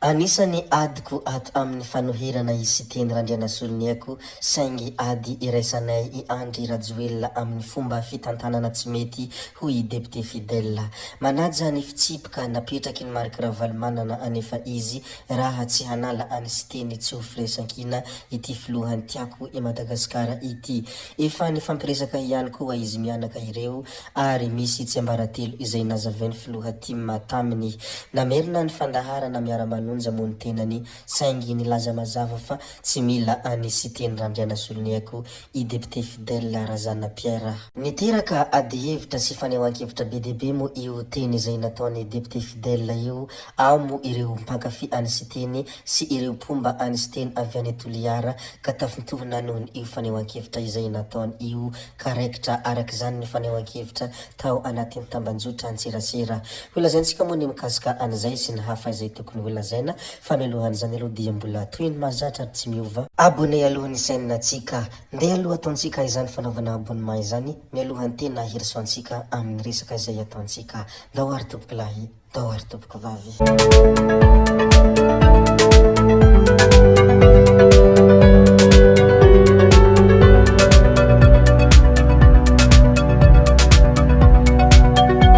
Anisan'ny adiko ato amin'ny fanoherana i Siteny Randrianasoloniaiko saingy ady iraisanay i Andry Rajoelina amin'ny fomba fitantanana tsy mety hoy i Député Fidèle. Manaja ny fitsipika napetraky ny Marc Ravalomanana anefa izy raha tsy hanala an'i Siteny tsy ho firaisankina ity filohan'ny Tiako i Madagasikara ity. Efa nifampiresaka ihany koa izy mianaka ireo ary misy tsiambaratelo izay nazavain'ny filoha tim taminy. Namerina ny fandaharana miara-manonja moa ny tenany saingy nilaza mazava fa tsy mila an'i Siteny Randrianasoloniaiko i Député Fidèle Razana Pierre. Niteraka adihevitra sy fanehoan-kevitra be dia be moa io teny izay nataon'i Député Fidèle io, ao moa ireo mpankafy an'i Siteny sy ireo mpomba an'i Siteny avy any Toliara ka tafintohina noho io fanehoan-kevitra izay nataony io ka raikitra araka izany ny fanehoan-kevitra tao anatin'ny tambanjotran-tserasera. Holazaintsika moa ny mikasika an'izay sy ny hafa izay tokony holazaina fa mialohan'izany aloha dia mbola toy ny mahazatra ary tsy miova. Abonné aloha ny chaîne-ntsika. Ndeha aloha ataontsika izany fanaovana abonnement izany mialohan'ny tena hirosoantsika amin'ny resaka izay ataontsika. Ndao ary tompokolahy. Tao ary tompoko vavy.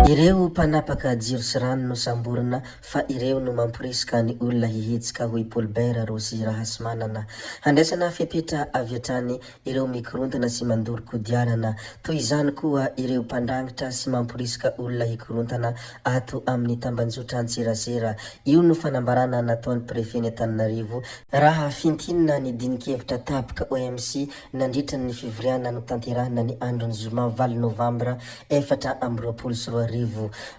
Ireo mpanapaka jiro sy rano no samborina fa ireo no mamporisika ny olona hihetsika hoy Paulbert Rossy Rahasimanana. Handraisana fepetra avy hatrany ireo mikorontana sy mandoro kodiarana. Toy izany koa ireo mpandrangitra sy mamporisika olona hikorontana ato amin'ny tambanjotran-tserasera. Io no fanambarana nataon'ny Prefet-n'i Antananarivo, raha fintinina ny dinikevitra Tapc OMC nandritra ny fivoriana notanterahina ny andron'ny zoma valo novambra 2024.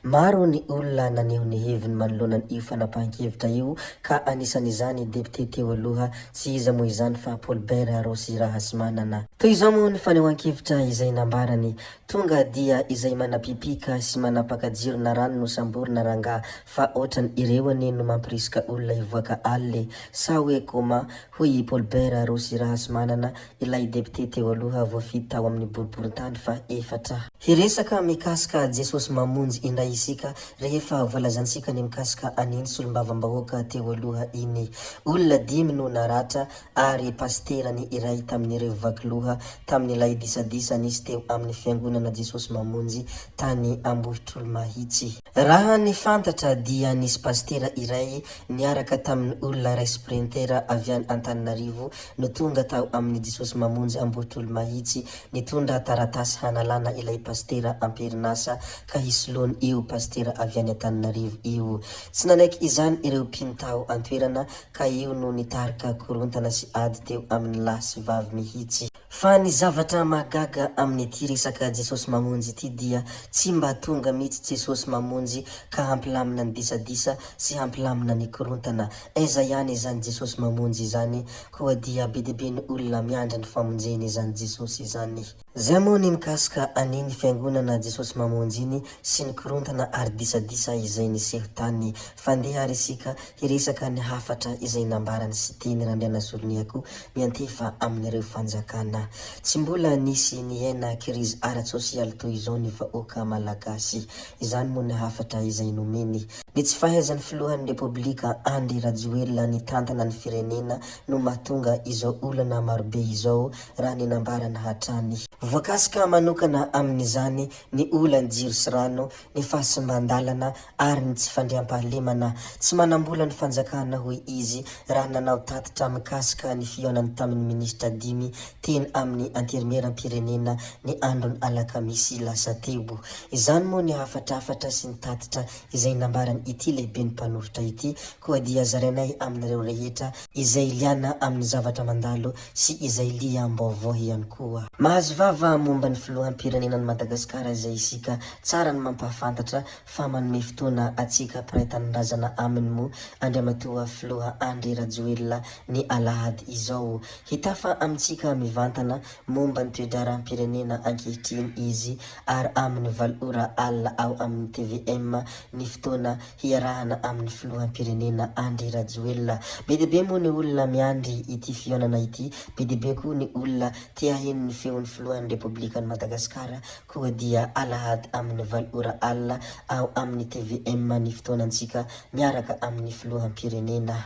Maro ny olona naneho ny heviny manoloana io fanapahan-kevitra io ka anisan'izany depiote teo aloha Tsy iza moa izany fa Paulbert Rossy Rahasimanana. Toy izao moa ny fanehoan-kevitra izay nambarany, Tonga dia izay manapipika sy manapaka jiro na rano no samborina rangaha fa otran ireo anie no mampirisika olona hivoaka alina e! Sa hoe comment? hoy i Paulbert Rossy Rahasimanana, ilay depiote teo aloha voafidy tao amin'ny boriborintany faha efatra. Hiresaka mikasika Jesosy Mamonjy indray isika rehefa voalazantsika ny mikasika an'iny solombavambahoaka teo aloha iny. Olona dimy no naratra ary pasitera ny iray tamin'ireo vaky loha tamin'ilay disadisa nisy teo amin'ny fiangonana Jesosy Mamonjy tany Ambohitrolomahitsy. Raha ny fantatra dia nisy pasitera iray niaraka tamin'ny olona iray sprinter avy any Antananarivo no tonga tao amin'ny Jesosy Mamonjy Ambohitrolomahitsy nitondra taratasy hanalana ilay pasitera am-perinasa ka hisoloany io pasitera avy any Antananarivo io. Tsy nanaiky izany ireo mpino tao an-toerana ka io no nitarika korontana sy ady teo amin'ny lahy sy vavy mihitsy. Fa ny zavatra mahagaga amin'ity resaka Jesosy Mamonjy ity dia tsy mba tonga mihitsy Jesosy Mamonjy ka hampilamina ny disadisa sy hampilamina ny korontana. Aiza ihany izany Jesosy Mamonjy izany? Koa dia be dia be ny olona miandry ny famonjeny izany Jesosy izany. Zay moa ny mikasika an'iny fiangonana Jesosy Mamonjy iny sy ny korontana ary disadisa izay niseho tany. Fa ndeha ary isika hiresaka ny hafatra izay nambarany Siteny Randrianasoloniaiko miantefa amin'ireo fanjakana. Tsy mbola nisy niaina kirizy ara-tsosialy toy izao ny vahoaka Malagasy. Izany moa ny hafatra izay nomeny. Ny tsy fahaizan'ny filohan'ny Repoblika Andry Rajoelina nitantana ny firenena no mahatonga izao olana marobe izao, raha ny nambarany hatrany. Voakasika manokana amin'izany ny olan'ny jiro sy rano, ny fahasimban-dalana ary ny tsy fandriampahalemana. Tsy manam-bola ny fanjakana, hoy izy, raha nanao tatitra mikasika ny fihaonany tamin'ny minisitra dimy teny amin'ny Antenimierampirenena ny andron'ny alakamisy lasa teo. Izany moa ny hafatrafatra sy ny tatitra izay nambaran' ity lehiben'ny mpanoritra ity, koa dia zarainay aminareo rehetra izay liana amin'ny zavatra mandalo sy izay liam-baovao ihany koa. Mahazo vava momba ny filoham-pirenenan'i Madagasikara izay isika, tsara ny mampahafantatra fa manome fotoana antsika mpiray tanindrazana aminy moa Andriamatoa Filoha Andry Rajoelina ny alahady izao. Hitafa amintsika mivantana momba ny toe-draharaham-pirenena ankehitriny izy ary amin'ny valo ora alina ao amin'ny tvm ny fotoana hiarahana amin'ny filoham-pirenena Andry Rajoelina. Be dia be moa ny olona miandry ity fihaonana ity, be dia be koa ny olona te haheno ny feon'ny filohan'ny. filohan'ny Repoblikan'i Madagasikara koa dia alahady amin'ny valo ora alina ao amin'ny tvm ny fotoanantsika miaraka amin'ny filoham-pirenena.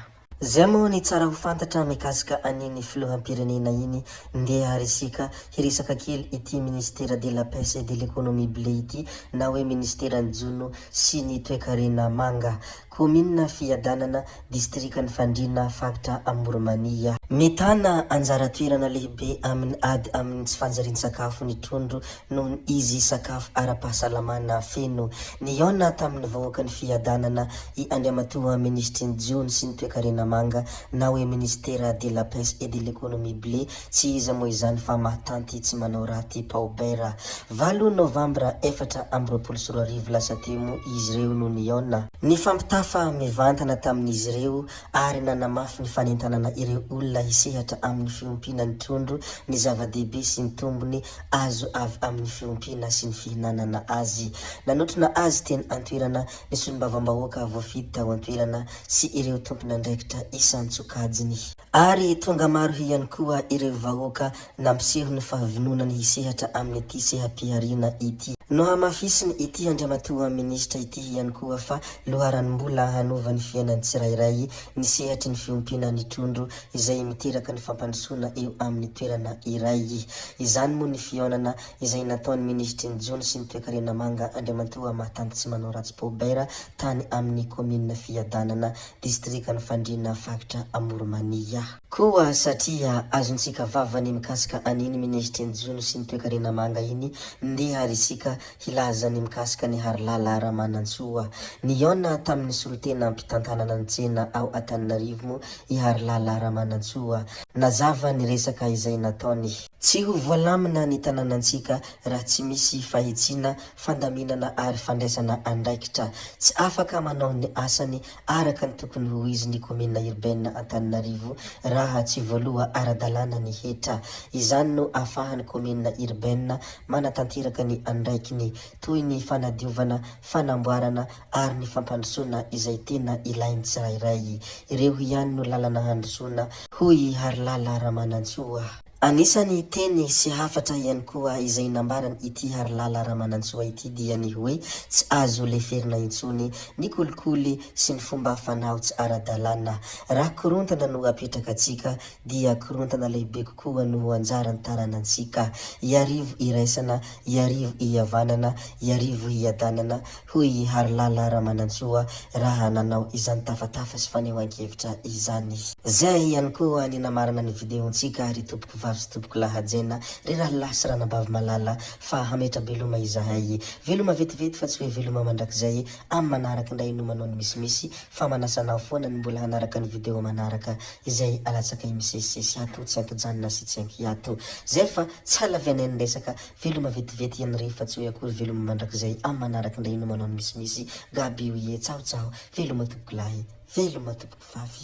Zay moa ny tsara ho fantatra mikasika an'iny filoham-pirenena iny, ndeha ary isika hiresaka kely ity ministera de la pêche et de l'économie bleue ity na hoe ministeran'ny jono sy ny toekarena manga. Kaominina Fiadanana, distrikan'i Fandriana, faritra Amoronmania. Mitana anjara toerana lehibe amin'ny ady amin'ny tsy fanjarian-tsakafo ny trondro noho izy sakafo ara-pahasalamana feno. Nihaona tamin'ny vahoakan'i Fiadanana i Andriamatoa Minisitry ny Jono sy ny Toekarena Manga na hoe Ministera de la Pêche et de l'Economie Bleue, tsy iza moa izany fa Mahatanty tsy manao raty Paubert. Valo novambra 2024 lasa teo moa izy ireo no nihaona. Nifampitafa mivantana tamin'izy ireo ary nanamafy ny fanentanana ireo olona hisehatra amin'ny fiompiana ny trondro ny zava-dehibe sy ny tombony azo avy amin'ny fiompiana sy ny fihinanana azy. Nanotrona azy teny an-toerana ny solombavambahoaka voafidy tao an-toerana sy ireo tompon'andraikitra isan-tsokajiny. Ary tonga maro ihany koa ireo vahoaka nampiseho ny fahavononany hisehatra amin'ity seha-pihariana ity. Nohamafisiny ity Andriamatoa Minisitra ity ihany koa fa loharanom-bola hanova ny fiainan'ny tsirairay ny sehatry ny fiompiana ny trondro izay miteraka ny fampandrosoana eo amin'ny toerana iray. Izany moa ny fihaonana izay nataon'ny Minisitry ny Jono sy ny Toekarena Manga Andriamatoa Mahatanty Tsimanaoratsy Paubert tany amin'ny kaominina Fiadanana, distrikan'i Fandriana, faritra Amoronmania. Koa satria azontsika vava ny mikasika an'iny minisitry ny jono sy ny toekarena manga iny, ndeha ary isika hilaza ny mikasika an'i Harilala Ramanantsoa. Nihaona tamin'ny solontenam-pitantanana ny tsena ao Antananarivo moa i Harilala Ramanantsoa. Nazava ny resaka izay nataony. Tsy ho voalamina ny tanànantsika raha tsy misy fahitsiana, fandaminana ary fandraisana andraikitra. Tsy afaka manao ny asany araka ny tokony ho izy ny kaominina urbaine Antananarivo raha tsy voaloa ara-dalàna ny hetra. Izany no ahafahan'ny kaominina urbaine manatanteraka ny andraikiny, toy ny fanadiovana, fanamboarana ary ny fampandrosoana izay tena ilain'ny tsirairay. Ireo ihany no lalana handrosoana, hoy i Harilala Ramanantsoa. Anisan'ny teny sy hafatra ihany koa izay nambaran' ity Harilala Ramanantsoa ity dia ny hoe tsy azo leferina intsony ny kolikoly sy ny fomba fanao tsy ara-dalàna. Raha korontana no apetrakantsika dia korontana lehibe kokoa no ho anjaran'ny taranantsika. Iarivo iraisana, iarivo ihavanana, iarivo hiadanana, hoy i Harilala Ramanantsoa raha nanao izany tafatafa sy fanehoan-kevitra izany. Zay ihany koa ny namarana ny video-ntsika ry tompoko vavy sy tompoko lahy hajaina, ry rahalahy sy ranabavy malala fa hametra-beloma izahay. Veloma vetivety fa tsy hoe veloma mandrakizay, amin'ny manaraka indray no manao ny misimisy fa manasa anao foana ny mbola hanaraka ny video manaraka izay alatsakay misesisesy ato tsy ankijanona sy tsy ankiato. Zay fa tsy halavianay ny resaka Veloma vetivety iany re fa tsy hoe akory veloma mandrakizay am manaraka indray no manao ny misimisy Gaby oye tsaho tsaho veloma tompoko lahy veloma tompoko vavy.